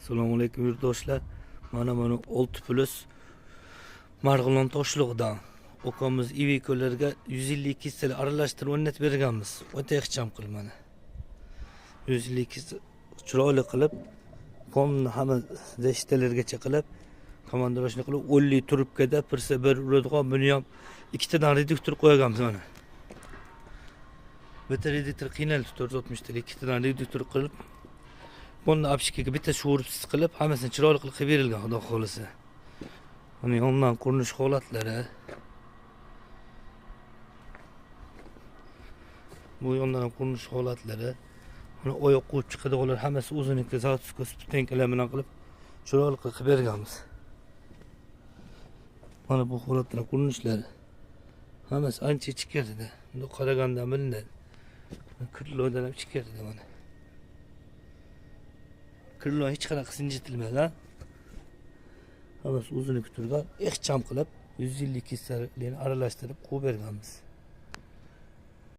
Assalomu alaykum yurtdoshlar. Mana buni 6 plus Marg'ilon Toshliqdan ukamiz Iveco'larga 152 stil aralashtirib o'rnatib berganmiz. O'ta ixcham qilib mana. 152 chiroyli qilib, pomni hamma zashtalargacha qilib, komandiroshni qilib, o'nli trubkada pirsa bir uradigan buni ham ikkitadan reduktor qo'yganmiz mana. Bitta reduktor qiynaldi 460 tel ikkitadan reduktor qilib, buni apshikaga bitta sho'ribsiz qilib, hammasini chiroyli qilib qilib berilgan, xudo xohlasa. Mana yondan ko'rinish holatlari. Bu yondan ham ko'rinish holatlari. Mana oyoq qo'yib chiqadiganlar hammasi o'ziniki zavodskiy stupenkalar bilan qilib chiroyli qilib qilib berganmiz. Mana bu holatlar ko'rinishlari. Hammasi ancha ichkarida. Bunda qaraganda bilinadi. Kirlodan ham ichkarida mana. Kirlo hech qanaqa sinjitilmagan. Hammasi o'ziniki turgan, ixcham qilib 152 sarlikni aralashtirib qo'yib berganmiz.